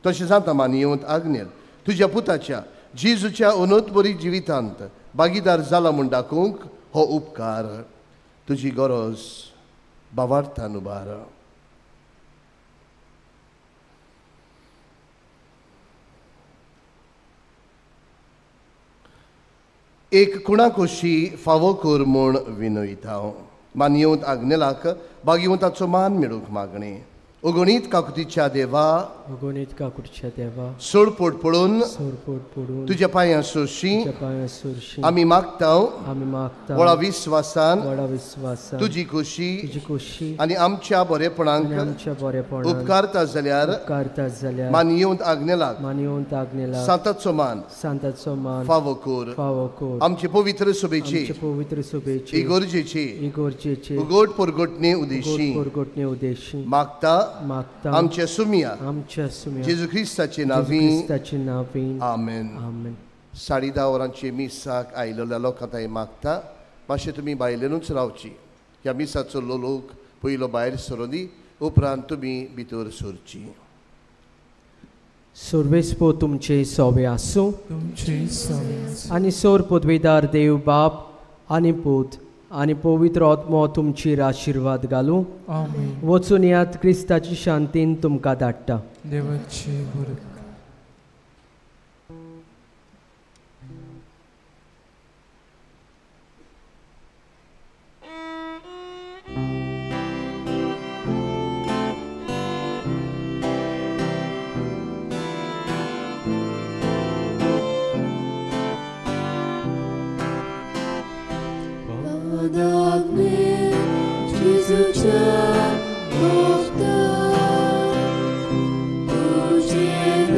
तशें जाता मानवंत आग्नेल तुज्या पुताच्या जेजूच्या अनंतबरी जिवितांत भागीदार जाला म्हूण दाखोवंक हो उपकार तुजी गरज बावार्थान उबार. एक कुणाकोशी फावो कर म्हूण विनयता. मानयेवंत आग्नेलाक भाग्यवंताचो मान मेळूंक मागणें. अगणीत काकुतीच्या देवा, अगणीत काकुतीच्या देवा, सोडपोट पळोवन तुज्या पांयां सोरशी आमी मागता, व्हडा विस्वासान तुजी खोशी आनी आमच्या बरेपणाक उपकारता जाल्यार मानयेवंत आग्नेलाक सांताचो मान फावो कर. आमचे पवित्र सभेची इगर्जेची उगड परगटणे उदेशी मागता आमच्या सुमिया जेजू क्रिस्ताचे नांवी आमेन. 10:30 वरांचे मिसाक आयिल्ल्या लोकांक हांवें मागता मातशें तुमी भायल्यानूच रावची. ह्या मिसाचो लोक पयलो भायर सरोनी, उपरांत तुमी भितर सरची. सर्वेस्पो तुमचे सोवे आसूं आनी सोर पदवेदार देव बाप आनी पूत आनी पवित्र आत्मो तुमचेर आशिर्वाद घालूं. वचून यात, क्रिस्ताची शांतीन तुमकां धाडटा. देवाची Gesù c'è, porta, tu c'è.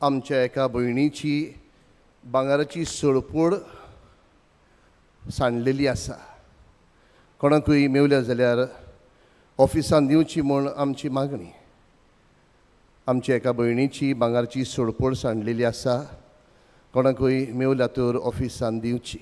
आमच्या एका भयणीची भांगराची सोळपूड सांडलेली आसा. कोणाकूय मेवल्या जाल्यार ऑफिसान दिवची म्हूण आमची मागणी. आमच्या एका भयणीची भांगराची सोळपूड सांडलेली आसा, कोणाकूय मेवल्या तर ऑफिसान दिवची.